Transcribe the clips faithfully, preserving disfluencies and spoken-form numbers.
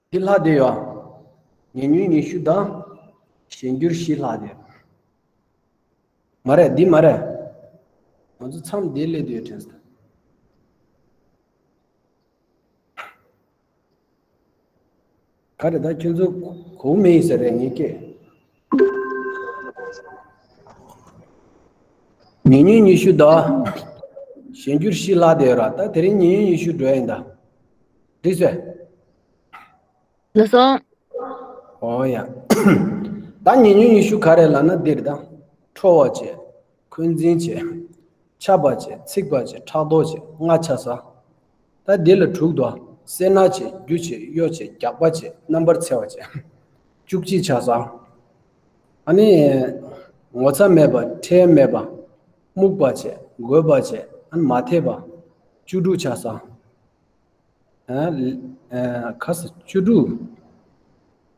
འདི་ལྷག་བསྡད་ཡོད། ཉེ་ཉོན་ཉི་ཤུ་དང་། གཞན་འགྱུར་བཞི་ལྷག་བསྡད་ཡོད། མ་རེད། འདི་མ་རེད། ང་ཚོ་མཚམས་འདི་སླེབས་བསྡད་ཡོད་དྲན་སོང་། ག་རེ་ད་ཁྱོད་ཚོ་གོ་མེད་ཟེར་རེད་ངས་སྐད། ཉེ་ཉོན་ཉི་ཤུ་དང་། གཞན་འགྱུར་བཞི་ལྷག་བསྡད་ཡོད་ར། ད་དེ་རིང་ཉེ་ཉོན་ཉི་ཤུ་འགྲོ་ཡ་ཡིན་ད། འགྲིག་སོང་། ལགས་སོ། ཨོ་ཡ། ད་ཉེ་ཉོན་ཉི་ཤུ་ག་རེ་ལབ་ན་འདིར་ད། ཁྲོ་བ་བྱས། འཁོན་འཛིན་བྱས། འཆབ་པ་བྱས། འཚིག་པ་བྱས། ཕྲག་དོག་བྱས། ལྔ་ཆགས་སོང་། ད་འདི་ལ་དྲུག་འདུག་སེར་སྣ་བྱས། རྒྱུ་བྱས། གཡོ་བྱས། རྒྱགས་པ་བྱས། རྣམ་པར་འཚེ་བ་བྱས། བཅུ་གཅིག་ཆགས་སོང་། ཨ་ནི། ངོ་ཚ་མེད་པ། ཁྲེལ་མེད་པ། རྨུགས་པ་བྱས། རྒོད་པ་བྱས། ཨ་ནི་མ་འཐད་པ། བཅུ་དྲུག་ཆགས་སོང་། ཨ། ཨ། ཁ་ས་བཅུ་དྲུག་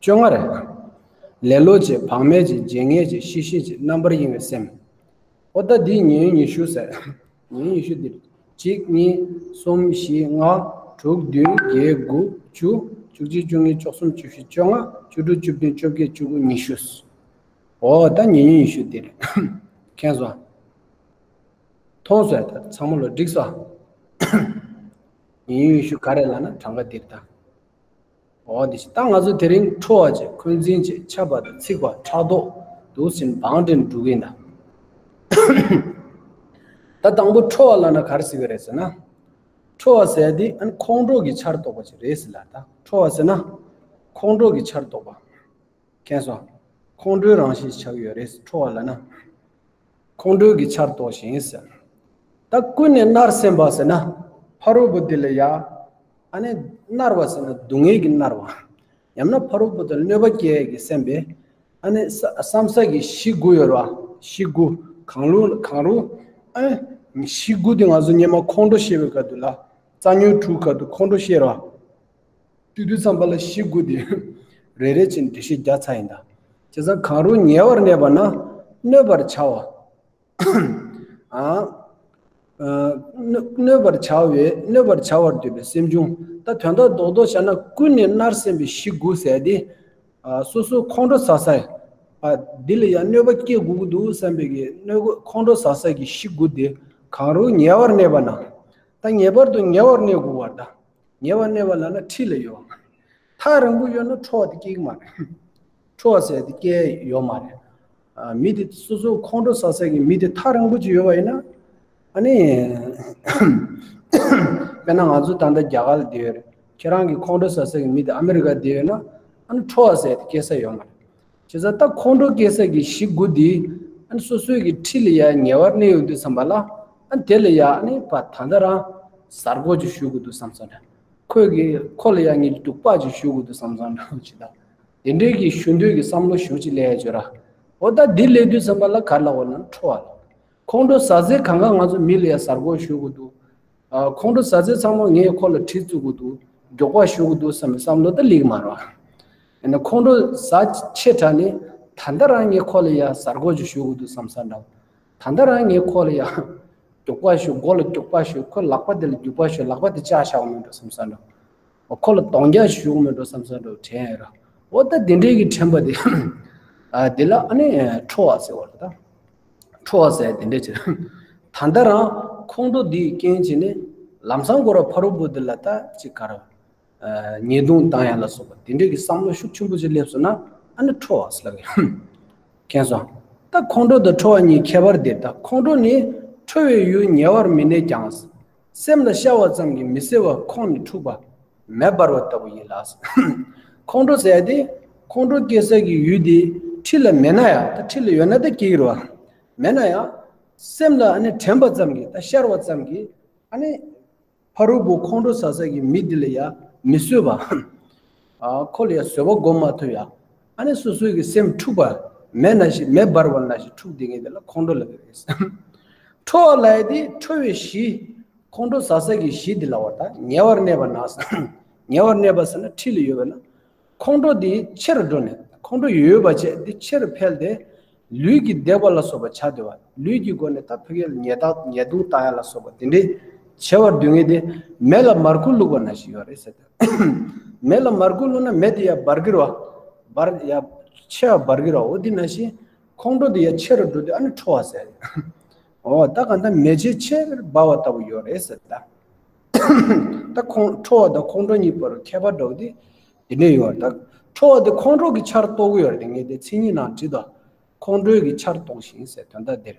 བཅོ་ལྔ་རེད། ལེ་ལོ་བྱས། བག་མེད་བྱས། བརྗེད་ངས་བྱས། ཤེས་ཤེས་བྱས། རྣམ་པར་གཡེང་བའི་སེམས། ཨོ་ད་འདི་ཉེ་ཉོན་ཉི་ཤུ་ཟེར། ཉེ་ཉོན་ཉི་ཤུ་འདིར། གཅིག་གཉིས། གསུམ། བཞི། ལྔ། དྲུག་བདུན། བརྒྱད། དགུ། བཅུ། བཅུ་གཅིག་བཅུ་གཉིས། བཅུ་གསུམ། བཅུ་བཞི། བཅོ་ལྔ། བཅུ་དྲུག་བཅུ་བདུན། བཅོ་བརྒྱད། བཅུ་དགུ། ཉི་ཤུ། ཨོ་ད་ཉེ་ཉོན་ཉི་ཤུ་འདིར། མཁྱེན་སོང་། མཐོང་སོང་ད་ཚང་མ་ལོ་འགྲིག་སོང་། ཉེ་ཉོན་ཉི་ཤུ་ག་རེ་ལབ་ན་གྲངས་ཀ་འདིར་ད། འོ་དེ་བཞིན་ད་ང་ཚོ་དེ་རིང་ཁྲོ་བ་བྱས། འཁོན་འཛིན་བྱས། འཆབ་པ་དང་འཚིག་པ། ཕྲག་དོག་འདུག་སེ་བང་སྒྲིག་འགྲོ་གི་ཡིན་ད། ད་དང་པོ་ཁྲོ་བ་ལབ་ན་ག་རེ་ཟེར་གི་རེད་ཟེར་ན། ཁྲོ་བ་ཟེར་དེ་ཨ་ནི་ཁོང་ཁྲོ་གི་ཆར་གཏོགས་པ་ཅིག་རེད་ཟེར་ལ། ད་ཁྲོ་བ་ཟེར་ན་ཁོང་ཁྲོ་གི་ཆར་གཏོགས་པ། མཁྱེན་སོང་། ཁོང་ཁྲོའི་རང་བཞིན་ཆགས་ཡོད་རེད། ཁྲོ་བ་ལབ་ན། ཁོང་ཁྲོའི་གི་ཆར་གཏོགས་ཤིང་ཟེར། ད་ཀུན་ནས་མནར་སེམས་པ་ཟེར་ན། ཕ་རོལ་པོ་འདི་ལ་ཡ། ཨ་ནི་མནར་བ་ཟེར་ན་སྡུག་བསྔལ་གྱི་མནར་བ། ཡང་ན་ཕ་རོལ་པོ་དེར་གནོད་པ་སྐྱེལ་ཡས་ཀྱི་སེམས་པས། ཨ་ནི་ས་བསམ་ས་གི་གཞི་དགུ་ཡོད་རེད་བ། གཞི་དགུ། གང་རུང་གང་རུང་། ཨ་ནི་གཞི་དགུ་དེ་ང་ཚོ་སྔོན་མ་ཁོང་ཁྲོ་བཤད་པའི་སྐབས་དུས་ལ། རྩ་ཉོན་དྲུག་སྐབས་དུ་ཁོང་ཁྲོ་བཤད་རེད་བ། དུས་དུས་ཙམ་པ་ལ་གཞི་དགུ་དེ་རེ་རེ་བཞིན་འགྲེལ་བཤད་རྒྱག་ཚར་ཡིན་ད། བྱས་ཙང་གང་རུང་ཉེ་བར་གནས་པ་ན་གནོད་པར་བྱ་བ། ཨ། ཨ། གནོད་གནོད་པར་བྱ་བའི། གནོད་པར་བྱ་བར་འདོད་པའི་སེམས་བྱུང་། ད་དོན་དག་རྡོག་རྡོག་བྱས་ན་ཀུན་ནས་མནར་སེམས་པའི་གཞི་དགུ་ཟེར་ཏེ། ཨ། སོ་སོ་ཁོང་ཁྲོ་ཟ་ས། ཨ། འདི་ལ་ཡང་གནོད་པ་སྐྱེལ་དགོས་ཀྱི་འདུག་བསམ་པའི་གི་གནོད་ཁོང་ཁྲོ་ཟ་ས་གི་གཞི་དགུ་དེ་གང་རུང་ཉེ་བར་གནས་པ་ན། ད་ངེས་པར་དུ་ཉེ་བར་གནས་དགོས་པར་ད། ཉེ་བར་གནས་པ་ལབ་ན་འཁྲིས་ལ་ཡོད། ཐག་རིང་པོ་ཡོད་ན་ཁྲོ་བ་དེ་སྐྱེ་གི་མ་རེད། ཁྲོ་བ་ཟེར་དེ་སྐྱེ་ཡོད་མ་རེད། ཨ། མི་དེ་སོ་སོ་ཁོང་ཁྲོ་ཟ་ས་གི་མི་དེ་ཐག་རིང་པོ་ཅིག་ཡོད་པ་ཡིན་ན། ཨ་ནི། དཔེར་ན་ང་ཚོ་ད་ལྟ་རྒྱ་གར་ལ་བསྡད་ཡོད་རེད། ཁྱེད་རང་གི་ཁོང་ཁྲོ་ཟ་ས་གི་མི་དེ་ཨ་མི་རི་ཀ་བསྡད་ཡོད་ན། ཨ་ནི་ཁྲོ་བ་ཟེར་དེ་སྐྱེ་ས་ཡོད་མ་རེད། བྱས་ཙང་ད་ཁོང་ཁྲོ་སྐྱེ་ས་གི་གཞི་དགུ་འདི། ཨ་ནི་སོ་སོའི་གི་འཁྲིས་ལ་ཡ་ཉེ་བར་གནས་ཡོང་དུས་ཙམ་པ་ལ། ཨ་ནི་དེ་ལ་ཡ་ཨ་ནི་ཕར་ད་ལྟ་རང་གཟའ་སྐོར་ཅིག་ཞུ་དགོས་འདུག་བསམ་སོང་འདྲ། ཁོས་གི་ཁོ་ལ་ཡ་ངས་རྒྱུག་པ་ཅིག་ཞུ་དགོས་འདུག་བསམ་སོང་འདྲ་ཅིག་ད། དེ་འདྲའི་གི་ཞུ་འདོད་ཀྱི་བསམ་བློ་ཞུ་ཅིག་སླེབས་ཡ་བྱོས་ར། འོ་ད་འདི་སླེབས་དུས་ཙམ་པ་ལ་ག་རེ་ལབ་དགོས་ན་ཁྲོ་བ་ལ། ཁོང་ཁྲོ་ཟ་ཚེ་གང་ག་ང་ཚོ་མི་ལ་ཡ་གཟའ་སྐོར་ཞུ་དགོས་འདུག་ཨ། ཁོང་ཁྲོ་ཟ་ཚེ་ཚང་མ་ངས་ཁོ་ལ་གྲི་བཙུགས་དགོས་འདུག་རྒྱུག་པ་ཞུ་དགོས་འདུག་བསམ་པའི་བསམ་བློ་ད་སླེབས་ཀྱི་མ་རེད་བ། ཡིན་ན་ཁོང་ཁྲོ་ཟ་ཆེ་དྲགས་ནས་ད་ལྟ་རང་ངས་ཁོ་ལ་ཡ་གཟའ་སྐོར་ཅིག་ཞུ་དགོས་འདུག་བསམ་ས་འདྲ་བ། ད་ལྟ་རང་ངས་ཁོ་ལ་ཡ་རྒྱུག་པ་ཞུ། མགོ་ལ་རྒྱུག་པ་ཞུ། ཁོ་ལག་པ་དེ་ལ་རྒྱུག་པ་ཞུ། ལག་པ་དེ་བཅག་བཞག་མི་འགྲོ་བསམ་ས་འདྲ་བ། ཁོ་ལ་གདོང་རྒྱག་ཞུ་མི་འགྲོ་བསམ་ས་འདྲ་བ་དྲན་ཡོད་ར། འོ་ད་དེ་འདྲའི་གི་དྲན་པ་དེ། ཨ། དེ་ལ་ཨ་ནི་ཁྲོ་བ་ཟེར་བ་རེད་ད། ཁྲོ་བ་ཟེར་དེ་འདྲ་ཅིག་ད་ལྟ་རང་ཁོང་ཁྲོ་འདིས་རྐྱེན་བྱས་ནས་ལམ་སང་ཁོ་རང་ཕ་རོལ་པོ་འདི་ལ་ད་ཅིག་ག་རེ། ཨ། ཉེས་རྡུང་བཏང་ཡ་ལ་སོགས་པ་དེ་འདྲའི་གི་བསམ་བློ་ཤུགས་ཆེན་པོ་ཅིག་སླེབས་སོང་ན་ཨ་ནི་ཁྲོ་བ་ཟེར་ལབ་ཀྱི་ཡོད། མཁྱེན་སོང་། ད་ཁོང་ཁྲོ་དང་ཁྲོ་བ་གཉིས་ཁྱད་པར་འདི། ད་ཁོང་ཁྲོ་ནི་ཁྲོ་བའི་ཡུལ་ཉེ་བར་མི་གནས་ཀྱང་། སེམས་ལ་ཤར་བ་ཙམ་གྱིས་མི་གསོད་པ་ཁོང་ནི་འཁྲུགས་པ་མེ་འབར་བ་ལྟ་བུ་ཡིན་ལ། ཁོང་ཁྲོ་ཟེར་ཡ་དེ་ཁོང་ཁྲོ་སྐྱེ་ས་གི་ཡུལ་དེ་འཁྲིས་ལ་མེད་ན་ཡང་། ད་འཁྲིས་ལ་ཡོད་ན་ད་སྐྱེ་གི་རེད་བ། མེད་ན་ཡང་སེམས་ལ་ཨ་ནི་དྲན་པ་ཙམ་གྱིས། ད་ཤར་བ་ཙམ་གྱིས་ཨ་ནི་ཕ་རོལ་པོ་ཁོང་ཁྲོ་ཟ་ས་གི་མི་དེ་ལ་ཡ་མི་གསོད་པ། ཨ། ཁོ་ལ་ཡ་བཟོད་པ་སྒོམ་མ་ཐུབ་ཡ། ཨ་ནི་སོ་སོའི་གི་སེམས་འཁྲུགས་པ། མེ་ནང་བཞིན། མེ་འབར་བ་ནང་བཞིན་འཁྲུགས་བསྡད་མཁན་དེ་ལ་ཁོང་ཁྲོ་ལབ་ཀྱི་རེད། ཁྲོ་བ་ལབ་ཡ་དེ་ཁྲོ་བའི་གཞི། ཁོང་ཁྲོ་ཟ་ས་གི་གཞི་དེ་ལབ་པ་ད། ཉེ་བར་གནས་པ་ན། ཉེ་བར་གནས་པ་ཟེར་ན་འཁྲིས་ལ་ཡོད་པ་ན། ཁོང་ཁྲོ་དེ་ཆེ་རུ་འགྲོ་ནས། ཁོང་ཁྲོ་ཡོད་པ་བྱས་དེ་ཆེ་རུ་འཕེལ་ཏེ། ལུས་ཀྱི་འདེགས་པ་ལ་སོགས་པ་བྱ་བདེ་བ། ལུས་ཀྱི་སྒོ་ནས་ད་ཕ་གིར་ཉེས་རྡུང་ཉེས་རྡུང་བཏང་ཡ་ལ་སོགས་པ་དེ་འདྲའི་ ཆེ་བར་སྡུད་མཁན་དེ་མེ་ལ་མར་ཁུ་བླུགས་པ་ནང་བཞིན་ཡོད་རེད་ཟེར་ཏེ། མེ་ལ་མར་ཁུ་བླུགས་ན་མེ་དེ་ཡར་འབར་གྱི་རེད་བ། འབར་ཡར་ཆེ་བ་འབར་གྱི་རེད་བ། འོ་དེ་ནང་བཞིན་ཁོང་ཁྲོ་དེ་ཡར་ཆེ་རུ་འགྲོ་དུས་ཨ་ནི་ཁྲོ་བ་ཟེར། འོ་ད་གང་ལྟར་མེ་ལྕེ་ཆེར་འབར་བ་ལྟ་བུ་ཡོད་རེད་ཟེར་ད། ད་ཁོང་ཁྲོ་བ་དང་ཁོང་ཁྲོ་གཉིས་བར་ཁྱད་པར་འདྲ་བོ་དེ་དེ་འདྲས་ཡོད་རེད། ད་ཁྲོ་བ་དེ་ཁོང་ཁྲོ་གི་ཆར་གཏོགས་ཀྱི་ཡོད་རེད། ངས་དེ་མཚན་ཉིད་ནང་བྲིས་དོ། ཁོང་ཁྲོའི་གི་ཆར་གཏོགས་ཤིང་ཟེར་དོན་དག་འདིར།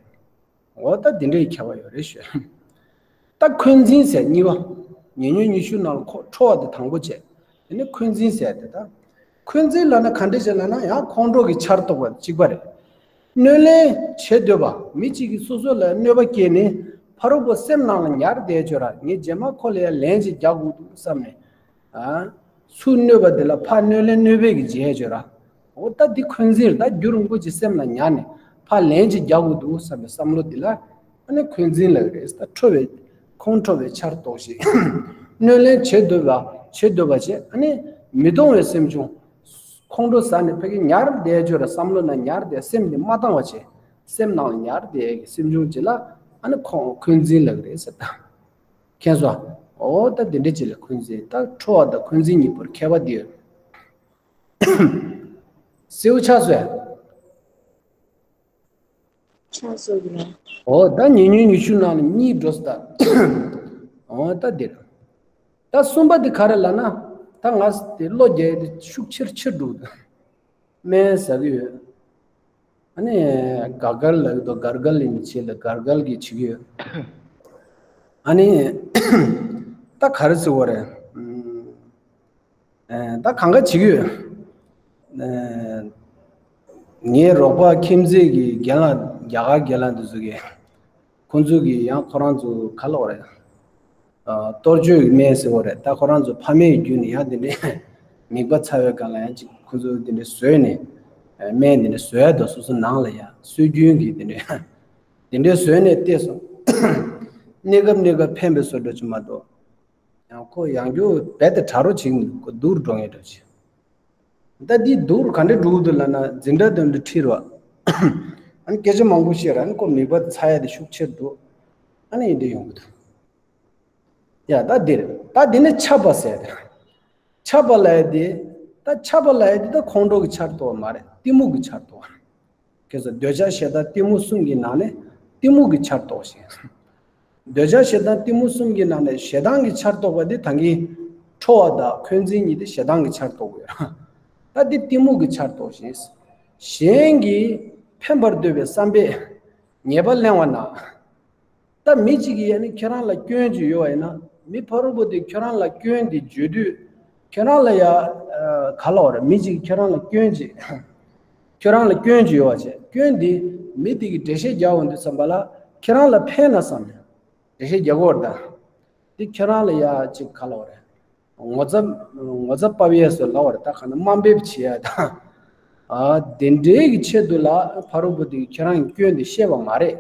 འོ་ད་འདི་འདྲའི་ཁྱད་པར་ཡོད་རེད་ཞུ། ད་འཁོན་འཛིན་ཟེར་གཉིས་པ། ཉེ་ཉོན་ཉི་ཤུ་ནང་ལ་ཁོ་ཁྲོ་བ་དེ་དང་པོ་བྱས། དེ་ནས་འཁོན་འཛིན་ཟེར་དེ་ད། འཁོན་འཛིན་ལབ་ན་ག་འདྲ་ཞིག་ལབ་ན་ཡང་ཁོང་ཁྲོ་གི་ཆར་གཏོགས་པ་གཅིག་པ་རེད། གནོད་ལན་བྱེད་འདོད་པ། མི་གཅིག་གིས་སོ་སོ་ལ་གནོད་པ་བསྐྱལ་ནས་ཕ་རོལ་པོ་སེམས་ནང་ལ་ཉར་བསྡད་ཆོག་ར། ངས་རྗེས་མ་ཁོ་ལ་ཡང་ལན་ཅིག་རྒྱག་དགོས་འདུག་བསམ་ནས། ཨ། སུ་གནོད་པ་དེ་ལ་ཕར་གནོད་ལན་གནོད་པའི་གི་རྗེས་ཆོད་ར། འོ་ད་འདི་འཁོན་འཛིན་རེད། ད་རྒྱུ་རིན་པོ་ཆེ་སེམས་ལ་ཉར་ནས་ཕར་ལན་ཅིག་རྒྱག་དགོས་འདུག་བསམ་པའི་བསམ་བློ་འདི་ལ་ཨ་ནི་འཁོན་འཛིན་ལབ་ཀྱི་རེད། ད་ཁྲོ་བའི་ཁོང་ཁྲོ་བའི་ཆར་གཏོགས་ཤིང་། གནོད་ལན་བྱེད་འདོད་པ་བྱེད་འདོད་པ་བྱས། ཨ་ནི་མི་གཏོང་བའི་སེམས་བྱུང་། ཁོང་ཁྲོ་ཟ་ནས་ཕ་གི་ཉར་བསྡད་ཆོག་ར། བསམ་བློ་ན་ཉར་བསྡད་སེམས་འདི་མ་བཏང་བ་བྱས། སེམས་ནང་ལ་ཉར་བསྡད་ཀྱི་སེམས་བྱུང་ཅིག་ལ་ཨ་ནི་ཁོང་འཁོན་འཛིན་ལབ་ཀྱི་རེད་ཟེར་ད། མཁྱེན་སོང་། འོ་ད་དེ་འདྲ་ཅིག་ལ་འཁོན་འཛིན། ད་ཁྲོ་བ་དང་འཁོན་འཛིན་གཉིས་བར་ཁྱད་པར་འདི་ཡོད། སེའུ་ཆགས་སོང་ཡ། ཆགས་སོང་གི་ལ། འོ་ད་ཉེ་ཉོན་ཉི་ཤུ་ནང་ལ་གཉིས་འགྲོ་སོང་ད། འོ་ད་འདིར། ད་གསུམ་པ་འདི་ག་རེ་ལབ་ན། ད་ང་དེ་བློ་རྒྱས་དེ་ཤུགས་ཆེར་ཆེར་འགྲོ་གི་འདུག་སྨན་ཟ་གི་ཡོད། ཨ་ནི་ག་གལ་ལབ་ཀྱི་འདུག་སྒར་གལ་ཡིན་ཆེད་ལ་སྒར་གལ་གྱི་བྱེད་ཀྱི་ཡོད། ཨ་ནི་ད་ག་རེ་ཟེར་བ་རེད། ཨ་ད་གང་ག་བྱེད་ཀྱི་ཡོད། ཨ་ངའི་རོགས་པ་ཁྱིམ་མཚེས་ཀྱི་རྒན་ལགས། རྒྱ་གར་རྒན་ལགས་འདི་ཚོ་གིས། ཁོང་ཚོ་གིས་ཡང་ཁོ་རང་ཚོ་ག་ལབ་རེད། ཨ་གཏོར་བཅོས་ཀྱི་སྨན་ཟེར་བ་རེད། ད་ཁོ་རང་ཚོ་ཕ་མེས་བརྒྱུད་ནས་ཡང་དེ་འདྲའི་མིད་པ་ཚ་བའི་སྒང་ལ་ཡང་ཅིག་ཁོང་ཚོ་དེ་འདྲའི་བཟོས་ནས། ཨ་སྨན་དེ་འདྲ་བཟོས་ཡ་དང་། སོ་སོ་ནང་ལ་ཡང་སྲོལ་རྒྱུན་གྱི་དེ་འདྲའི་དེ་འདྲའི་བཟོས་ནས་བལྟས་སོང་། གནས་སྐབས་གནས་སྐབས་ཕན་པའི་བཟོ་འདྲ་ཅིག་མ་གཏོགས། ཡང་ཁོ་ཡང་རྒྱུ་རྦད་དེ་དྲག་རུ་བྱེད་ཀྱི་འདུག་ཁོ་སྡུག་རུ་འགྲོ་ངེས་འདྲ་བྱེད། ད་འདི་སྡུག་རུ་ག་འདྲ་འགྲོ་གི་འདུག་ལབ་ན། འཛིན་གྲྭ་དེ་འདྲ་ཁྲིད་རོགས། ཨ་ནི་སྐད་ཆ་མང་པོ་བཤད་ར། ཨ་ནི་ཁོ་མིད་པ་ཚ་ཡ་དེ་ཤུགས་ཆེར་འགྲོ། ཨ་ནི་ཡིན་འདྲ་ཡོང་གི་འདུག་ཡ་ད་འདིར་ད་འདི་ནི་ཆགས་པ་ཟེར་ཏེ། ཆགས་པ་ལབ་ཡ་དེ། ད་ཆགས་པ་ལབ་ཡ་དེ་ད་ཁོང་ཁྲོ་གི་ཆར་གཏོགས་པ་མ་རེད། གཏི་མུག་གི་ཆར་གཏོགས་པ་རེད། ཁྱེད་ཚོ་འདོད་ཆགས་ཞེ་སྡང་གཏི་མུག་གསུམ་གྱི་ནང་ནས་གཏི་མུག་གི་ཆར་གཏོགས་ཤིང་། འདོད་ཆགས་ཞེ་སྡང་གཏི་མུག་གསུམ་གྱི་ནང་ནས་ཞེ་སྡང་གི་ཆར་གཏོགས་པ་དེ་ད་གིན་ཁྲོ་བ་དང་འཁོན་འཛིན་གཉིས་དེ་ཞེ་སྡང་གི་ཆར་གཏོགས་ཡོད། ད་འདི་གཏི་མུག་གི་ཆར་གཏོགས་ཤིང་། གཞན་གྱིས་ཕན་པར་འདོད་པའི་བསམ་པས་ཉེས་པ་གླེང་བ་ན། ད་མི་གཅིག་གིས་ཨ་ནི་ཁྱེད་རང་ལ་སྐྱོན་ཅིག་ཡོད་པ་ཡིན་ན། མི་ཕ་རོལ་པོ་དེ་ཁྱེད་རང་ལ་སྐྱོན་དེ་བརྗོད་དུས། ཁྱེད་རང་ལ་ཡ་ཨ་ག་ལབ་རེད། མི་གཅིག་གིས་ཁྱེད་རང་ལ་སྐྱོན་ཅིག་ཁྱེད་རང་ལ་སྐྱོན་ཅིག་ཡོད་པ་བྱས། སྐྱོན་དེ་མི་དེ་གིས་འགྲེལ་བཤད་རྒྱག་འོང་དུས་ཙམ་པ་ལ་ཁྱེད་རང་ལ་ཕན་ན་བསམ་ནས་འགྲེལ་བཤད་རྒྱག་གི་ཡོད་རེད་ད། དེ་ཁྱེད་རང་ལ་ཡ་ཅིག་ག་ལབ་རེད། ངོ་ཚ་ངོ་ཚ་པབ་ཡས་སུ་ལབ་པ་རེད། ད་ག་ན་དམའ་འབེབས་བྱེད་ཡ་ད། ཨ་དེ་འདྲའི་གི་ཆེད་དུ་ལ་ཕ་རོལ་པོ་དེ་གིས་ཁྱེད་རང་གི་སྐྱོན་དེ་བཤད་པ་མ་རེད།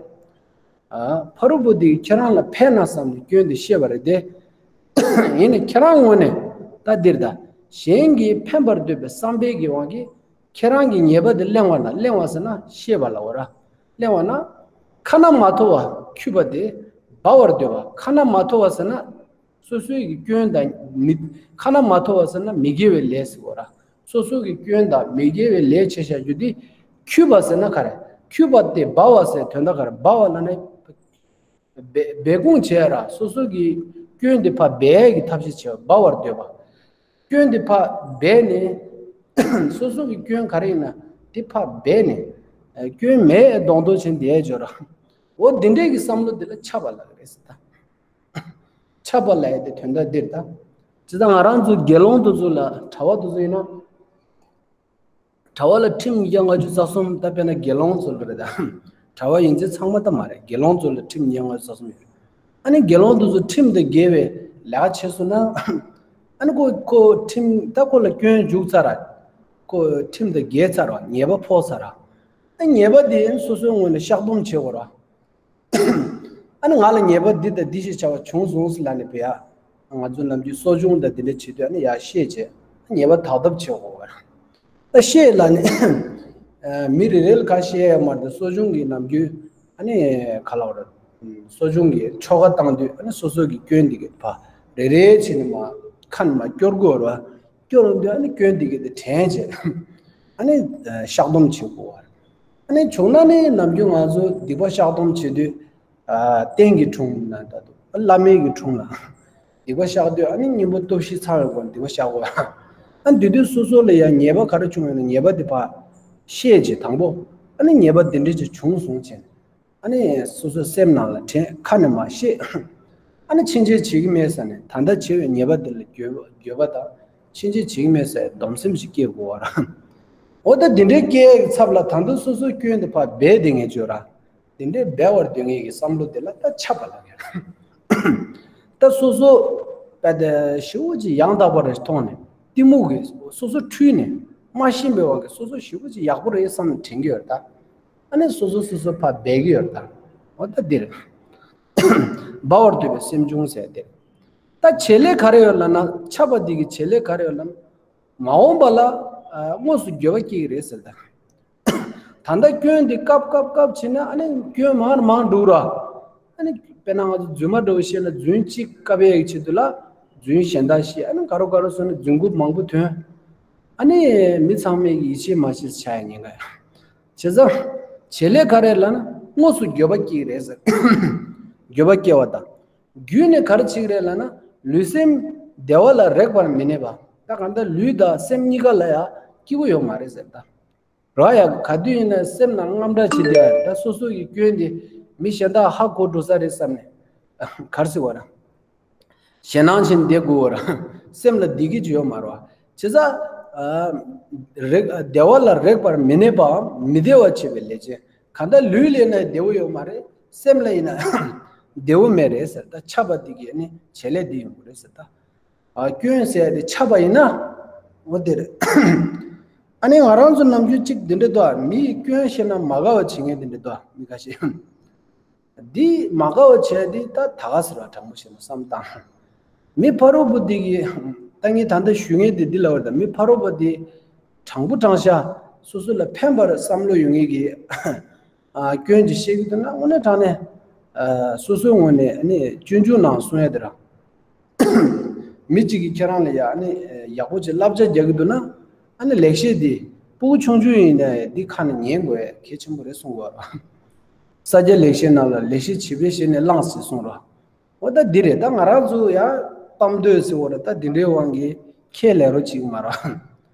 ཨ་ཕ་རོལ་པོ་དེ་གིས་ཁྱེད་རང་ལ་ཕན་ན་བསམ་ནས་སྐྱོན་དེ་བཤད་པ་རེད་དེ། ཡིན་ནའི་ཁྱེད་རང་ངོས་ནས་ད་འདིར་ད། གཞན་གྱིས་ཕན་པར་འདོད་པའི་བསམ་པའི་གི་དབང་གིས་ཁྱེད་རང་གི་ཉེས་པ་དེ་གླེང་བ་ན། གླེང་བ་ཟེར་ན་བཤད་པ་ལབ་པ་རེད། གླེང་བ་ན། ཁ་ན་མ་ཐོ་བ་འཁྱུད་པ་དེ་སྦ་བར་འདོད་པ། ཁ་ན་མ་ཐོ་བ་ཟེར་ན། སོ་སོའི་གི་སྐྱོན་དང་མི། ཁ་ན་མ་ཐོ་བ་ཟེར་ན་མི་དགེ་བའི་ལས་ཟེར་བ་ར། སོ་སོ་གི་སྐྱོན་དང་མི་དགེ་བའི་ལས་བྱས་བཞག་རྒྱུ་དེ། འཁྱུད་པ་ཟེར་ན་ག་རེ། འཁྱུད་པ་དེ་སྦ་བ་ཟེར་དོན་དག་ག་རེ། སྦ་བ་ལབ་ན་སྦས་སྦས་སྐུང་བྱས་ར། སོ་སོ་གི་སྐྱོན་དེ་ཕར་སྦས་ཀྱི་ཐབས་ཤེས་བྱས་པ། སྦ་བར་འདོད་པ། སྐྱོན་དེ་ཕར་སྦས་ནས། སོ་སོ་གི་སྐྱོན་ག་རེ་ཡིན་ན་དེ་ཕར་སྦས་ནས། སྐྱོན་མེད་མདོག་མདོག་བྱས་བསྡད་ཡ་ཅིག་ཡོད་ར། འོ་དེ་འདྲའི་གི་བསམ་བློ་དེ་ལ་ཆགས་པ་ལབ་ཀྱི་རེད་ཟེར་ད། ཆགས་པ་ལབ་ཡ་དེ་དོན་དག་འདིར་ད། ཇི་ལྟར་ང་རང་ཚོ་དགེ་སློང་དེ་ཚོ་ལ། གྲྭ་པ་དེ་ཚོ་ཡིན་ན། གྲྭ་པ་ལ་ཁྲིམས་ཉིས་བརྒྱ་ལྔ་བཅུ་རྩ་གསུམ། ད་དཔེར་ན་དགེ་སློང་ཚོ་ལ་རེད་ད། གྲྭ་པ་ཡིན་ཚད་ཚང་མ་ད་མ་རེད། དགེ་སློང་ཚོ་ལ་ཁྲིམས་ཉིས་བརྒྱ་ལྔ་བཅུ་རྩ་གསུམ་ཡོད། ཨ་ནི་དགེ་སློང་དེ་ཚོ་ཁྲིམས་དང་འགལ་བའི་ལས་ཀ་བྱས་སོང་ན། ཨ་ནི་ཁོ་ཁོ་ཁྲིམས། ད་ཁོ་ལ་སྐྱོན་འཇུག་ཚར་ར། ཁོ་ཁྲིམས་དང་འགལ་ཚར་བ། ཉེས་པ་ཕོག་ཚར་ར། ཨ་ཉེས་པ་དེ་སོ་སོའི་ངོས་ནས་བཤགས་སྡོམ་བྱེད་དགོས་ར། ཨ་ནི་ང་ལ་ཉེས་པ་འདི་དང་འདི་ཞིག་བྱ་བ་བྱུང་སོང་ཟེར་ལབ་ནས་བས་ཡ། ང་ཚོ་ནམ་རྒྱུན་གསོ་སྦྱོང་དང་འདི་འདྲ་བྱེད་དུས་ཨ་ནི་ཡར་བཤད་བྱས། ཉེས་པ་དག་ཐབས་བྱེད་དགོས་པ་རེད། ད་བཤད་ལབ་ནས་མི་རེ་རེ་ལ་ག་བཤད་ཡ་མ་རེད། གསོ་སྦྱོང་གི་ནམ་རྒྱུན་ཨ་ནི་ག་ལབ་རེད། གསོ་སྦྱོང་གི་ཆོ་ག་བཏང་དུས་ཨ་ནི་སོ་སོ་གི་སྐྱོན་འདི་གི་ཕར་རེ་རེ་བྱས་ནས་མར་ཁ་ནས་མར་སྐྱོར་དགོས་རེད་བ། སྐྱོར་ཡོང་དུས་ཨ་ནི་སྐྱོན་འདི་གི་དེ་དྲན་བྱས་ཨ་ནི་བཤགས་སྡོམ་བྱེད་དགོས་བ། ཨ་ནི་བྱུང་ན་ནི་ནམ་རྒྱུན་ང་ཚོ་སྡིག་པ་བཤགས་སྡོམ་བྱེད་དུས། རྟེན་གྱི་དྲུང་ན་ད་དུ་བླ་མའི་གི་དྲུང་ལ་སྡིག་པ་བཤགས་དུས་ཨ་ནི་གཉེན་པོ་སྟོབས་བཞི་ཚང་བའི་སྒོ་ནས་སྡིག་པ་བཤགས་དགོས། ཨ་ནི་དེ་དུས་སོ་སོ་ལ་ཡང་ཉེས་པ་ག་རེ་བྱུང་ཡོད་ན་ཉེས་པ་དེ་ཕར་ཤེས་བྱས་དང་པོ། ཨ་ནི་ཉེས་པ་དེ་འདྲ་ཅིག་བྱུང་སོང་བྱས་ནས་ཨ་ནི་སོ་སོའི་སེམས་ནང་ལ་དྲན། ཁ་ནས་མར་ཤེས། ཨ་ནི་ཕྱིན་ཆད་བྱེད་ཀྱི་མེད་ཟེར་ནས་ད་ལྟ་བྱས་པའི་ཉེས་པ་དེ་ལ་འགྱོད་པ་འགྱོད་པ་དང་ཕྱིན་ཆད་བྱེད་ཀྱི་མེད་ཟེར་སྡོམ་སེམས་ཤིག་སྐྱེ་དགོས་པ་རེད། འོ་ད་དེ་འདྲའི་སྐྱེ་ཡག་གི་ཚབ་ལ་ད་དུང་སོ་སོའི་སྐྱོན་དེ་ཕར་སྦས་བསྡད་མཁན་ཅིག་ཡོད་ར། དེ་འདྲའི་སྦས་པར་འདོད་མཁན་གྱི་བསམ་བློ་དེ་ལ་ད་འཆབ་པ་ལབ་ཡོད། ད་སོ་སོ་ད་དེ་ཞེ་པོ་ཅིག་ཡང་དག་པ་རེ་མཐོང་ནས་གཏི་མུག་གིས་སོ་སོ་འཁྲུལ་ནས་མ་ཤེས་པའི་དབང་གིས་སོ་སོ་ཞེ་པོ་ཅིག་ཡག་པོ་རེད་བསམ་ནས་དྲན་གྱི་ཡོད་ད། ཨ་ནི་སོ་སོ་སོ་སོ་ཕར་སྦས་ཀྱི་ཡོད་ད། འོ་ད་འདིར་སྦ་བར་འདོད་པའི་སེམས་བྱུང་ཟེར་ཏེ། ད་བྱེད་ལས་ག་རེ་ཡོད་ལབ་ན། འཆབ་པ་འདི་གི་བྱེད་ལས་ག་རེ་ཡོད་ལབ་ན། མ་འོངས་པ་ལ་ཨ་དངོས་སུ་འགྱོད་པ་སྐྱེ་གི་རེད་ཟེར་ད། ད་ལྟ་སྐྱོན་འདི་བཀབ་བཀབ་བཀབ་བྱས་ན་ཨ་ནི་སྐྱོན་མང་རུ་མང་འགྲོ་ར། ཨ་ནི་དཔེར་ན་ང་ཚོ་རྫུན་མ་འདྲ་བོ་བཤད་ན་རྫུན་གཅིག་བཀབ་ཡས་ཀྱི་ཆེད་དུ་ལ་རྫུན་གཞན་དག་བཤད། ཨ་ནི་ག་རུ་ག་རུ་སོང་ནས་རྫུན་རྐུབ་མང་པོ་ཐོན། ཨ་ནི་མི་ཚང་མས་ཀྱི་ཡིད་ཆེས་མ་བྱེད་ཆགས་ཡ་ཉེན་ཁ་ཡོད། བྱས་ཙང་བྱེད་ལས་ག་རེ་ལབ་ན་དངོས་སུ་འགྱོད་པ་སྐྱེ་གི་རེད་ཟེར། འགྱོད་པ་སྐྱེ་བ་དང་། བརྒྱུད་ནས་ག་རེ་བྱེད་ཀྱི་རེད་ལབ་ན་ལུས་སེམས་བདེ་བ་ལ་རེག་པར་མི་ནུས་པ། ད་གང་ལྟར་ལུས་དང་སེམས་གཉིས་ཀ་ལ་ཡང་སྐྱིད་པོ་ཡོད་མ་རེད་ཟེར་ད། རོ་ཡ་ག་དུས་ཡིན་ན་སེམས་ནང་དངངས་སྐྲག་བྱེད་དེ་ད་སོ་སོ་ཡི་སྐྱོན་དེ་མི་གཞན་དག་ཧ་གོ་འགྲོ་ས་རེད་བསམ་ནས་ག་རེ་ཟེར་བ་ར། ཞེད་སྣང་ཆེན་བསྡད་དགོས་པ་ར། སེམས་ལ་བདེ་སྐྱིད་ཅིག་ཡོད་མ་རེད་བ། བྱས་ཙང་། རེག་བདེ་བ་ལ་རེག་པར་མི་ནུས་པའམ་མི་བདེ་བ་བྱེད་པའི་ལས་ཅན། གང་ལྟར་ལུས་ལ་ཡིན་ན་བདེ་བོ་ཡོད་མ་རེད། སེམས་ལ་ཡིན་ན་བདེ་བོ་མེད་རེད་ཟེར་ད། འཆབ་པ་འདི་གིས་ནི་བྱེད་ལས་འདི་ཡོང་གི་རེད་ཟེར་ད། ཨ་སྐྱོན་ཟེར་ཡ་དེ་འཆབ་པ་ཡིན་ན། འོ་དེ་རེད། ཨ་ནི་ང་རང་ཚོ་ནམ་རྒྱུན་གཅིག་འདི་འདྲ་འདུག་ཨ། མི་ཡི་སྐྱོན་བཤད་ན་མ་དགའ་བ་བྱེད་མཁན་འདི་འདྲ་འདུག་ཨ། མི་ཁ་ཤས། འདི་མ་དགའ་བ་བྱས་འདི་ད་ད་ག་ཟེར་བ་དྲང་པོ་བཤད་ན་བསམ་བཏང་། མི་ཕ་རོལ་པོ་འདི་གི་ད་ངས་ད་ལྟ་ཞུ་མཁན་འདི་འདི་ལབ་པ་རེད་ད། མི་ཕ་རོལ་པོ་འདི་དྲང་པོ་དྲང་བཞག་སོ་སོ་ལ་ཕན་པར་བསམ་བློ་ཡོད་མཁན་གྱི་ཨ་སྐྱོན་ཅིག་བཤད་ཀྱི་འདུག་ན་དངོས་གནས་དྲང་གནས་ཨ་སོ་སོའི་ངོས་ནས་ཨ་ནི་སྤྱོད་འཇུག་ནང་གསུང་ཡ་དེ་ར། མི་གཅིག་གིས་ཁྱེད་རང་ལ་ཡ་ཨ་ནི་ཡག་པོ་ཅིག་བསླབ་བྱ་རྒྱག་གི་འདུག་ན། ཨ་ནི་ལེགས་བཤད་འདི་སྤུ་གུ་ཆུང་ཆུང་ཡིན་ནའི་འདི་ཁ་ནས་ཉན་དགོས་ཡ་གལ་ཆེན་པོ་རེད་གསུང་གི་ཡོད་ར། ས་སྐྱ་ལེགས་བཤད་ནང་ལ་ལེགས་བཤད་བྱིས་པའི་ཞལ་ནས་བླངས་ཟེར་གསུང་ར། འོ་ད་འདི་རེད་ད། ང་རང་ཚོ་ཡ་གཏམ་འདོད་ཟེར་བ་ར་ད་འདི་འདྲའི་དབང་གིས་ཁས་ལེན་རོགས་བྱེད་ཀྱི་མ་ར།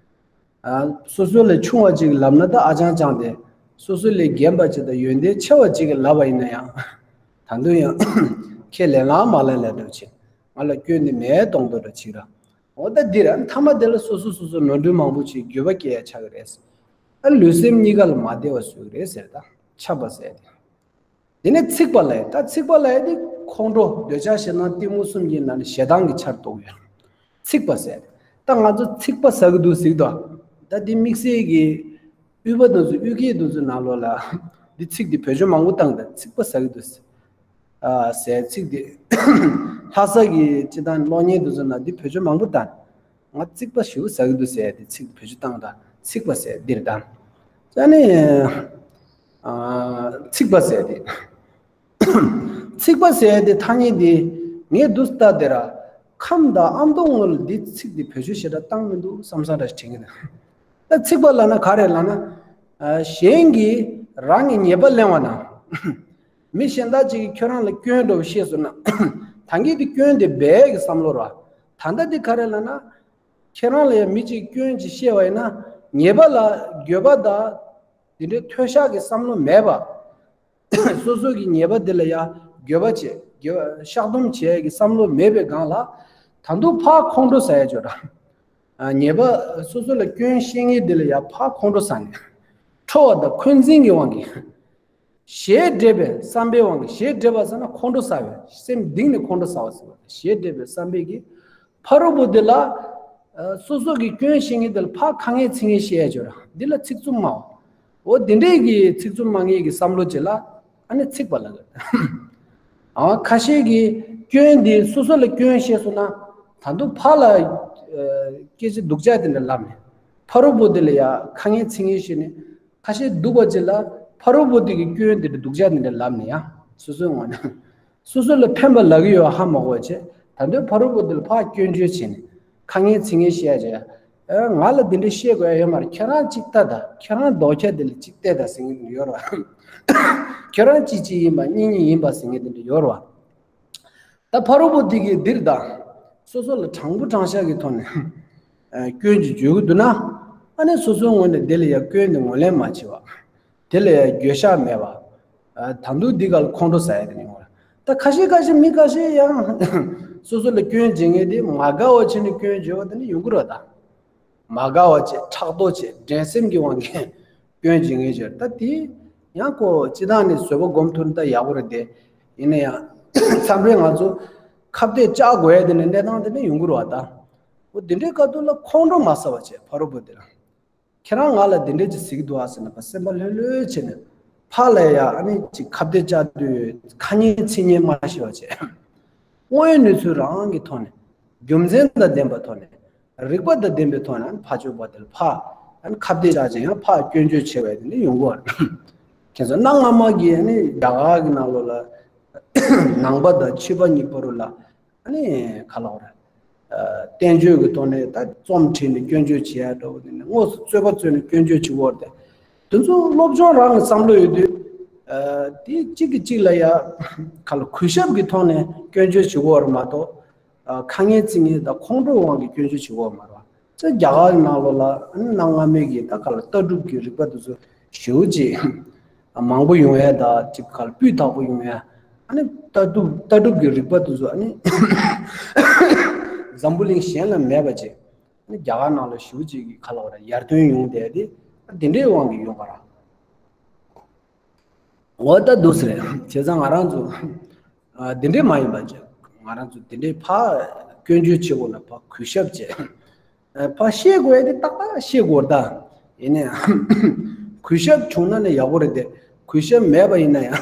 ཨ་སོ་སོ་ལས་ཆུང་བ་ཅིག་ལབ་ན་ད་ཨ་ཅང་ཅང་དེ། སོ་སོ་ལས་རྒན་པ་ཅིག་དང་ཡོན་ཏན་ཆེ་བ་ཅིག་གིས་ལབ་པ་ཡིན་ན་ཡང་། ད་དུང་ཡང་ཁས་ལེན་ལ་མ་ལེན་ལ་འགྲོ་ཆེ། ང་ལ་སྐྱོན་ནི་མེད་གཏོང་འདོད་འདྲ་ཅིག་ར། འོ་ད་འདི་ར་མཐའ་མ་དེ་ལ་སོ་སོ་སོ་སོ་ནོར་འཁྲུལ་མང་པོ་ཅིག་འགྱོད་པ་སྐྱེ་ཡ་ཆགས་ཀྱི་རེད། ཨ་ལུས་སེམས་གཉིས་ཀ་ལ་མ་བདེ་བ་བཟོ་གི་རེད་ཟེར་ད། འཆབ་པ་ཟེར་ཏེ། དེ་ནས་ཚིག་པ་ལ་ཡ། ད་ཚིག་པ་ལ་ཡ་དེ་ཁོང་ཁྲོ་འདོད་ཆགས་ཞེ་སྡང་གཏི་མུག་གསུམ་གྱི་ནང་ནས་ཞེ་སྡང་གི་ཆར་གཏོགས་ཡོད། ཚིག་པ་ཟེར། ད་ང་ཚོ་ཚིག་པ་ཟ་གི་འདུག་ཟེར་གི་འདུག་ད་འདི་དམིགས་བསལ་གྱི་དབུས་པ་དེ་ཚོ་དབུས་སྐད་དེ་ཚོ་ནང་ལོགས་ལ་འདི་ཚིག་འདི་བེད་སྤྱོད་མང་པོ་བཏང་། ད་ཚིག་པ་ཟ་གི་འདུག་ཨ་ཟེར་ཚིག་འདི་ལྷ་ས་གི་སྤྱི་བཏང་གློག་བརྙན་དེ་ཚོ་ནང་འདི་བེད་སྤྱོད་མང་པོ་བཏང་། ང་ཚིག་པ་ཞེ་པོ་ཟ་གི་འདུག་ཟེར་ཏེ་ཚིག་བེད་སྤྱོད་བཏང་། ད་ཚིག་པ་ཟེར་འདིར་བཏང་། ཨ་ནི་ཨ་ཚིག་པ་ཟེར་ཏེ། ཚིག་པ་ཟེར་ཏེ་ཐ་སྙད་འདི་ངས་འདུག་ལྟ་དེ་ར་ཁམས་དང་ཨ་མདོ་ངོས་ལ་འདི་ཚིག་འདི་བེད་སྤྱོད་ཞེ་དྲག་བཏང་མི་འདུག་བསམ་བསམ་འདྲ་ཞིག་དྲན་གྱི་འདུག་ད་ཚིག་པ་ལབ་ན་ག་རེ་ལབ་ན། ཨ་གཞན་གྱིས་རང་གི་ཉེས་པ་གླེང་བ་ན། མི་གཞན་དག་ཅིག་གིས་ཁྱོད་རང་ལ་སྐྱོན་འདྲ་བོ་བཤད་སོང་ན། ད་གིན་དེ་སྐྱོན་དེ་སྦས་ཀྱི་བསམ་བློ་ར། ད་ལྟ་དེ་ག་རེ་ལབ་ན། ཁྱེད་རང་ལ་ཡང་མི་གཅིག་སྐྱོན་ཅིག་བཤད་པ་ཡིན་ན། ཉེས་པ་ལ་འགྱོད་པ་དང་། དེ་འདྲའི་འཐོལ་ཞག་གི་བསམ་བློ་མེད་པ། སོ་སོ་གི་ཉེས་པ་དེ་ལ་ཡང་འགྱོད་པ་བྱེད། འགྱོད་བཤགས་སྡོམ་བྱེད་ཀྱི་བསམ་བློ་མེད་པའི་སྒང་ལ། ད་དུང་ཕར་ཁོང་ཁྲོ་ཟ་ཡ་ཅིག་ཡོད་ར། ཉེས་པ་སོ་སོ་ལ་སྐྱོན་བཤད་མཁན་དེ་ལ་ཡང་ཕར་ཁོང་ཁྲོ་ཟ་ནས། ཁྲོ་བ་དང་འཁོན་འཛིན་གྱི་དབང་གིས། ཞེ་འགྲས་པའི་བསམ་པའི་དབང་གིས། ཞེ་འགྲས་པ་ཟེར་ན་ཁོང་ཁྲོ་ཟ་བའི། སེམས་གཏིང་ནས་ཁོང་ཁྲོ་ཟ་བ་ཟེར་བ། ཞེ་འགྲས་པའི་བསམ་པའི་གིས་ཕ་རོལ་པོ་དེ་ལ། ཨ་སོ་སོ་གི་སྐྱོན་བཤད་མཁན་དེ་ལ་ཕར་ཁ་ངན་ཚིག་ངན་བཤད་ཡ་ཅིག་ཡོད་ར། འདི་ལ་ཚིག་རྩུབ་སྨྲ་བ། འོ་དེ་འདྲས་ཀྱི་ཚིག་རྩུབ་སྨྲ་མཁན་གྱི་བསམ་བློ་ཅིག་ལ་ཨ་ནི་ཚིག་པ་ལབ་ཀྱི། ཨ་ཁ་ཤས་ཀྱིས་སྐྱོན་འདི་སོ་སོ་ལ་སྐྱོན་བཤད་སོང་ན། ད་དུང་ཕར་ལ་ཨ་སྐད་ཆ་སྡུག་ཅག་དེ་འདྲ་ལབ་ནས། ཕ་རོལ་པོ་དེ་ལ་ཡ་ཁ་ངན་ཚིག་ངན་བཤད་ནས། ཁ་ཤས་སྡུག་པ་ཅིག་ལ་ཕ་རོལ་པོ་དེ་གི་སྐྱོན་དེ་འདྲ་སྡུག་ཅག་དེ་འདྲ་ལབ་ནས་ཡ། སོ་སོའི་ངོས་ནས། སོ་སོ་ལ་ཕན་པ་ལབ་ཀྱི་ཡོད་ཧ་མ་གོ་བྱས། ད་དུང་ཕ་རོལ་པོ་དེ་ལ་ཕར་སྐྱོན་བརྗོད་བྱས་ནས་ཁ་ངན་ཚིག་ངན་བཤད་བྱས། ཨ། ང་ལ་འདི་འདྲ་བཤད་དགོས་ཡ་ཡོད་མ་རེད། ཁྱེད་རང་གཅིག་ལྟ་དང་། ཁྱེད་རང་ལྡོག་ཁྱད་དེ་ལ་གཅིག་བལྟས་དང་ཟེར་མཁན་དེ་འདྲ་ཡོད་རེད་བ། ཁྱེད་རང་གཅིག་གཅིག་ཡིན་པ་གཉིས་གཉིས་ཡིན་པ་ཟེར་མཁན་དེ་འདྲ་ཡོད་རེད་བ། ད་ཕ་རོལ་པོ་དེ་གིས་འདིར་དང་། སོ་སོ་ལ་དྲང་པོ་དྲང་བཞག་གི་ཐོག་ནས་ཨ། སྐྱོན་ཅིག་བརྗོད་ཀྱི་འདུག་ན། ཨ་ནི་སོ་སོའི་ངོས་ནས་དེ་ལ་ཡ་སྐྱོན་དེ་ངོས་ལེན་མ་བྱེད་པ། དེ་ལ་ཡ་འགྱོད་བཤགས་མེད་པ། ཨ། ད་དུང་འདི་ག་ལ་ཁོང་ཁྲོ་ཟ་ཡ་དེ་ནི་ཡོང་བ། ད་ཁ་ཤས་ཁ་ཤས་མི་ཁ་ཤས་ཡང་སོ་སོ་ལ་སྐྱོན་བརྗོད་མཁན་དེ་མ་དགའ་བ་བྱས་ནས་སྐྱོན་བརྗོད་པ་དེ་ནི་ཡོང་གི་རེད་ད། མ་དགའ་བ་བྱས། ཕྲག་དོག་བྱས། འགྲན་སེམས་ཀྱི་དབང་གིས་སྐྱོན་བརྗོད་མཁན་ཅིག་ཡོད་རེད། ད་དེ་ཡང་ཁོ་སྤྱིར་བཏང་ནས་བཟོད་པ་སྒོམ་ཐུབ་ན་ད་ཡག་པོ་རེད་དེ། ཡིན་ན་ཡང་མཚམས་རེ་ང་ཚོ་ཁ་གཏད་བཅག་དགོས་ཡ་དེ་ནི་གནས་སྟངས་དེ་ནི་ཡོང་གི་རེད་བ་ད། འོ་དེ་འདྲའི་སྐབས་དུས་ལ་ཁོང་ཁྲོ་མ་ཟ་བ་བྱས། ཕ་རོལ་པོ་དེ་ལ། ཁྱེད་རང་ང་ལ་འདི་འདྲས་ཅིག་ཟེར་གྱི་འདུག་ཨ་ཟེར་ནས་ཕར་སེམས་པ་ལྷོད་ལྷོད་བྱས་ནས། ཕར་ལ་ཡ་ཨ་ནི་ཅིག་ཁ་གཏད་བཅག་དུས་ཁ་ངན་ཚིག་ངན་མ་བཤད་པ་བྱས། དངོས་ཡོད་གནས་ཚུལ་རང་གི་ཐོག་ནས། རྒྱུ་མཚན་དང་ལྡན་པའི་ཐོག་ནས། རིགས་པ་དང་ལྡན་པའི་ཐོག་ནས་ཕར་ཕྱོགས་པ་དེ་ལ་ཕར་ཨ་ནི་ཁ་གཏད་བཅག་བྱས་ཡང་ཕར་སྐྱོན་བརྗོད་བྱས་པ་དེ་འདྲ་ཡོང་གི་རེད། ཁྱེད་ཚོ་གནའ་སྔ་མ་གི་ཨ་ནི་རྒྱ་གར་གྱི་ནང་ལོགས་ལ་ནང་པ་དང་ཕྱི་པ་གཉིས་བར་ལ། ཨ་ནི་ག་ལབ་དགོས་རེད། ཨ། བསྟན་བཅོས་ཀྱི་ཐོག་ནས་ད་རྩོམ་བྲིས་ནས་སྐྱོན་བརྗོད་བྱེད་ཡ་འདྲ་བོ་དེ་ནས་དངོས་སུ་རྩོད་པ་རྩོད་ནས་སྐྱོན་བརྗོད་བྱེད་དགོས་རེད་དེ། དེ་ཚོ་སློབ་སྦྱོང་རང་གི་བསམ་བློ་ཡོད་དུས། ཨ། དེ་གཅིག་གིས་གཅིག་ལ་ཡ་ག་ལ་གུས་ཞབས་ཀྱི་ཐོག་ནས་སྐྱོན་བརྗོད་བྱེད་དགོས་རེད་མ་གཏོགས། ཨ། ཁ་ངན་ཚིག་ངན་དང་ཁོང་ཁྲོའི་དབང་གིས་སྐྱོན་བརྗོད་བྱེད་དགོས་མ་རེད་བ། ཚེ་རྒྱ་གར་གྱི་ནང་ལོགས་ལ་ཨ་ནི་གནའ་སྔ་མོའི་གི་ད་ག་ལ་ལྟ་གྲུབ་ཀྱི་རིག་པ་དེ་ཚོ་ཞེ་པོ་ཅིག་མང་པོ་ཡོང་ཡ་ད་ཅིག་ག་ལ་སྤུས་དག་པོ་ཡོང་ཡ། ཨ་ནི་ལྟ་གྲུབ་ལྟ་གྲུབ་ཀྱི་རིག་པ་དེ་ཚོ་ཨ་ནི་འཛམ་བུ་གླིང་གཞན་ལ་མེད་པ་ཅིག་ཨ་ནི་རྒྱ་གར་ནང་ལ་ཞེ་པོ་ཅིག་གི་ག་ལ་བ་ར་ཡར་ཐོན་ཡོང་བསྡད་དེ། ཨ། དེ་འདྲའི་དབང་གིས་ཡོང་བ་ར། འོ་ད་འདུག་སེ་རེད། བྱས་ཙང་ང་རང་ཚོ། ཨ། འདི་འདྲའི་མ་ཡིན་པ་བྱས། ང་རང་ཚོ་འདི་འདྲའི་ཕར་སྐྱོན་བརྗོད་བྱེད་དགོས་ན་ཕར་གུས་ཞབས་བྱས། ཨ། ཕར་བཤད་དགོས་ཡ་དེ་ཏག་ཏག་བཤད་དགོས་རེད་ད། ཡིན་ནའང་གུས་ཞབས་བྱུང་ན་ནི་ཡག་པོ་རེད་དེ། གུས་ཞབས་མེད་པ་ཡིན་ན་ཡང་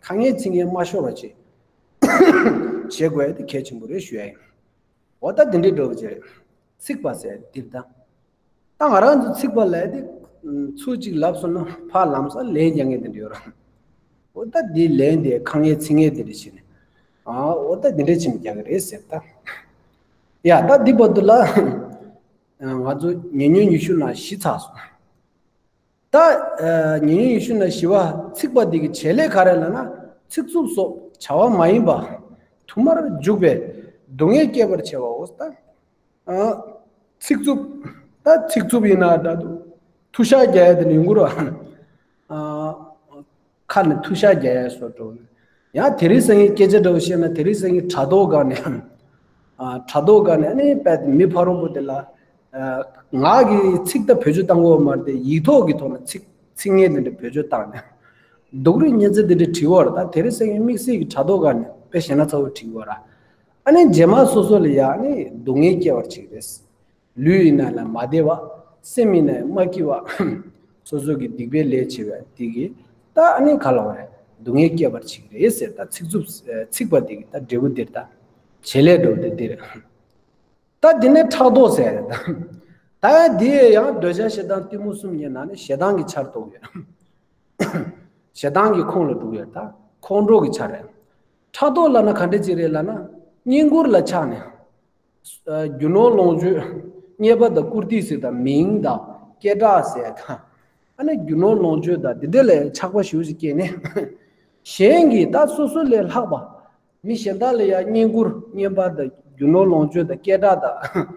ཁ་ངན་ཚིག་ངན་མ་ཤོར་བ་བྱེད། བྱེད་དགོས་ཡ་དེ་གལ་ཆེན་པོ་རེད་ཞུ་ཡ་ཡིན། འོ་ད་འདི་འདྲའི་འདྲ་བོ་ཅིག་རེད། ཚིག་པ་ཟེར་འདིར་ད། ད་ང་རང་ཚོ་ཚིག་པ་ལབ་དེ། ཚིག་གཅིག་ལབ་སོང་ན་ཕར་ལམ་སང་ལན་རྒྱག་མཁན་དེ་འདྲ་ཡོད་ར། འོ་ད་འདི་ལན་དེ་ཁ་ངན་ཚིག་ངན་དེ་འདྲ་བྱས་ནས། ཨ། འོ་ད་འདི་འདྲ་ཅིག་རྒྱག་གི་རེད་ཟེར་ད། ཡ་ད་འདི་བར་དུ་ལ། ང་ཚོ་ཉེ་ཉོན་ཉི་ཤུ་ནང་བཞི་ཚར་སོང་། ད། ཨ། ཉེ་ཉོན་ཉི་ཤུ་ནང་བཞི་པ་ཚིག་པ་འདི་གི་བྱེད་ལས་ག་རེ་ལབ་ན། ཚིག་རྩུབ་སོགས་བྱ་བ་མ་ཡིན་པ། དུ་མར་འཇུག་པས་སྡུག་བསྔལ་སྐྱེད་པར་བྱེད་པའོ་ད། ཨ། ཚིག་རྩུབ། ད་ཚིག་རྩུབ་ཡིན་ན་ད་དུ་ཐུ་ཤ་རྒྱག་ཡ་དེ་ནི་ཡོང་གི་རེད་བ། ཨ། ཁ་ནས་ཐུ་ཤ་རྒྱག་ཡ་སོགས་འགྲོ། ཡང་དེ་རིང་སང་ཉིན་སྐད་ཆ་འདྲ་བོ་བཤད་ན་དེ་རིང་སང་ཉིན་དྲ་ཐོག་སྒང་ནས། ཨ། དྲ་ཐོག་སྒང་ནས་ཨ་ནི་དཔེ་མི་ཕ་རོལ་པོ་དེ་ལ། ཨ། ངག་གི་ཚིག་ད་བེད་སྤྱོད་བཏང་དགོས་མ་རེད་དེ། ཡིག་ཐོག་གི་ཐོག་ནས་ཚིག་ཚིག་ངན་དེ་འདྲ་བེད་སྤྱོད་བཏང་ནས། སྡུག་རུས་བརྙས་བཅོས་དེ་འདྲ་བྲིས་པ་རེད་ད། དེ་རིང་སང་ཉིན་དམིགས་བསལ་གྱི་དྲ་ཐོག་སྒང་ནས་དཔེ་ཞེ་ན་ཚ་བོ་བྲིས་པ་རེད། ཨ་ནི་རྗེས་མ་སོ་སོ་ལ་ཡ་ཨ་ནི་སྡུག་བསྔལ་སྐྱེ་བར་བྱེད་ཀྱི་རེད། ལུས་ཡིན་ན་ལ་མ་བདེ་བ། སེམས་ཡིན་ན་མ་སྐྱིད་པ། སོ་སོ་གི་སྡིག་པའི་ལས་བྱས་པ་དེ་གིས་ད་ཨ་ནི་ག་ལབ་དགོས་རེད། སྡུག་བསྔལ་སྐྱེ་བར་བྱེད་ཀྱི་རེད་ཟེར། ད་ཚིག་རྩུབ་ཚིག་པ་དེ་གི་ད་འབྲས་བུ་འདིར་ད། བྱེད་ལས་འགྲོ་དེ་འདིར། ད་འདི་ནས་ཕྲག་དོག་ཟེར་རེད་ད། ད་འདི་ཡང་འདོད་ཆགས་ཞེ་སྡང་གཏི་མུག་གསུམ་གྱི་ནང་ནས་ཞེ་སྡང་གི་ཆར་གཏོགས་ཡོད། ཞེ་སྡང་གི་ཁོངས་ལ་འགྲོ་ཡོད་ད། ཁོང་ཁྲོ་གི་ཆ་རེད། ཕྲག་དོག་ལབ་ན་ག་འདྲ་ཅིག་རེད་ལབ་ན། བསྙེན་བཀུར་ལ་ཆགས་ནས། ཨ། རྒྱུ་ནོར་ལོངས་སྤྱོད། རྙེད་པ་དང་བཀུར་སྟི་ཟེར་དང་། མིང་དང་སྐད་གྲགས་ཟེར་དང་། ཨ་ནི་རྒྱུ་ནོར་ལོངས་སྤྱོད་དང་འདི་འདྲ་ལ་ཆགས་པ་ཞེ་པོ་ཅིག་སྐྱེས་ནས། གཞན་གྱིས་ད་སོ་སོ་ལས་ལྷག་པ། མི་གཞན་དག་ལ་ཡ་བསྙེན་བཀུར། རྙེད་པ་དང་རྒྱུ་ནོར་ལོངས་སྤྱོད་དང་སྐད་གྲགས་དང་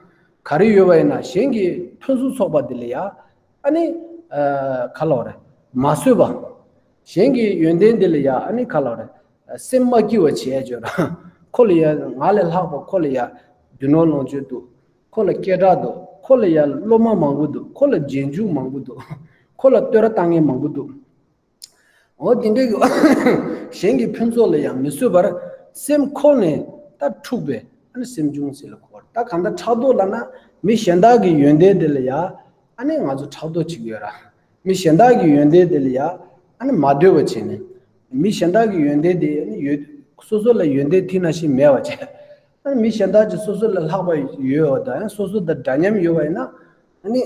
ག་རེ་ཡོད་པ་ཡིན་ན། གཞན་གྱིས་ཕུན་སུམ་ཚོགས་པ་འདི་ལ་ཡ་ཨ་ནི། ཨ། ག་ལབ་དགོས་རེད། མ་བཟོད་པ། གཞན་གྱི་ཡོན་ཏན་འདི་ལ་ཡ་ཨ་ནི་ག་ལབ་དགོས་རེད། སེམས་མ་སྐྱིད་པ་བྱེད་ཡ་ཅིག་ཡོད་ར། ཁོ་ལ་ཡ་ང་ལས་ལྷག་པ། ཁོ་ལ་ཡ་རྒྱུ་ནོར་ལོངས་སྤྱོད་འདུག་ཁོ་ལ་སྐད་གྲགས་འདུག་ཁོ་ལ་ཡ་སློབ་མ་མང་པོ་འདུག་ཁོ་ལ་རྗེས་འཇུག་མང་པོ་འདུག་ཁོ་ལ་བསྟོད་ར་བཏང་མཁན་མང་པོ་འདུག་འོ་དེ་འདྲའི་གཞན་གྱི་ཕུན་ཚོགས་ལ་ཡང་མི་བཟོད་པར་སེམས་ཁོག་ནས་ད་འཁྲུགས་པས་ཨ་ནི་སེམས་བྱུང་ཟེར་ལ་གོ་བ་རེད། ད་གང་ལྟར་ཕྲག་དོག་ལབ་ན་མི་གཞན་དག་གི་ཡོན་ཏན་དེ་ལ་ཡ་ཨ་ནི་ང་ཚོ་ཕྲག་དོག་བྱེད་ཀྱི་ཡོད་ར། མི་གཞན་དག་གི་ཡོན་ཏན་དེ་ལ་ཡ་ཨ་ནི་མ་འདོད་པ་བྱས་ནས། མི་གཞན་དག་གི་ཡོན་ཏན་དེ་ཨ་ནི་ཡོད། སོ་སོ་ལ་ཡོན་ཏན་དེ་ནང་བཞིན་མེད་པ་བྱས། ཨ་ནི་མི་གཞན་དག་ཅིག་སོ་སོ་ལས་ལྷག་པ་ཡོད་པ་དང་ཡང་སོ་སོ་དང་འདྲ་མཉམ་ཡོད་པ་ཡིན་ན། ཨ་ནི།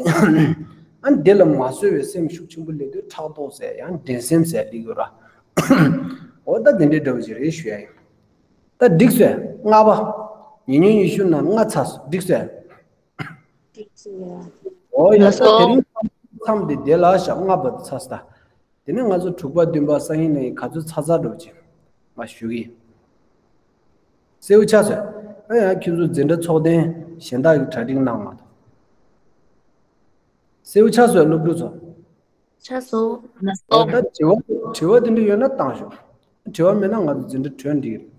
ཨ་ནི་དེ་ལ་མ་བཟོད་པའི་སེམས་ཤུགས་ཆེན་པོ་སླེབས་དུས་ཕྲག་དོག་ཟེར་ཡང་འགྲན་སེམས་ཟེར་སླེབས་ཡོད་ར། འོ་ད་དེ་འདྲའི་འདྲ་བོ་ཅིག་རེད་ཞུ་ཡ་ཡིན། ད་འགྲིག་སོང་། ལྔ་པ། ཉེ་ཉུང་ཉི་ཤུ་ནང་ལྔ་ཚར་སོང་། འགྲིག་སོང་། འགྲིག་སོང་ཡ། འོ་ཡ། ད་དེ་རིང་མཚམས་དེ་དེ་ལ་བཞག་ལྔ་པ་དེ་ཚར་སོང་། ད་དེ་ནས་ང་ཚོ་དྲུག་པ་བདུན་པ་སང་ཉིན་ནས་ག་ཚོད་ཚར་ཚར་འགྲོ་ཅིག་ང་ཞུ་གི་ཡིན། གསལ་པོ་ཆགས་སོང་། ཨ་ཡ། ཁྱོད་ཚོ་འཛིན་གྲྭ་ཚོགས་ཐེངས་གཞན་དག་གི་གྲ་སྒྲིག་གནང་མ་གཏོགས། གསལ་པོ་ཆགས་སོང་། སློབ་ཕྲུག་ཚོ། ཆགས་སོང་། ལགས་སོ། ད་དྲི་བ་དྲི་བ་དེ་འདྲ་ཡོད་ན་བཏང་ཤོག་དྲི་བ་མེད་ན་ང་ཚོ་འཛིན་གྲྭ་གྲོལ་འགྲིག་གི་རེད།